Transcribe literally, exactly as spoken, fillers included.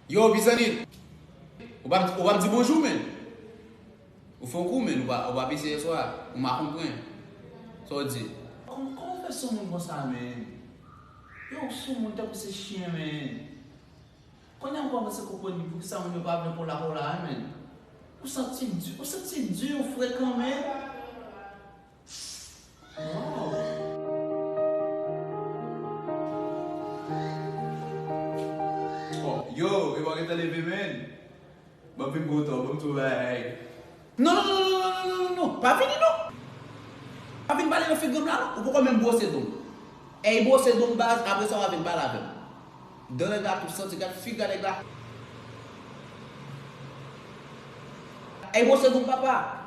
Yo, Bizanit! Ou p ap, ou p ap di bonjou, menn? Ou fè yon kou, menn, ou pa, ou pa pise yèswa, ou makonprann. Sa w di? Kòman, kòman w fè sou moun konsa, menn? Yo, ou sou moun tankou se chen, menn. Kounye a m kòmanse konprann poukisa moun yo pa vle kola kola a, menn. Ou santi m di, ou santi m di, ou frekan, menn. Wow. Oh, yo, e pa gentan leve, menn. Ban m vin kontan, ban m tou bagay. Non, non, non, non, non, non, non, non, pa vini non. Pa vin pale nan figi m la non, ou poko menm bwose don. Ey, bwose don baz, apre sa w a vin pale avè m. Dan nèg la tou santi, gad figi nèg la. Ey, bwose don papa.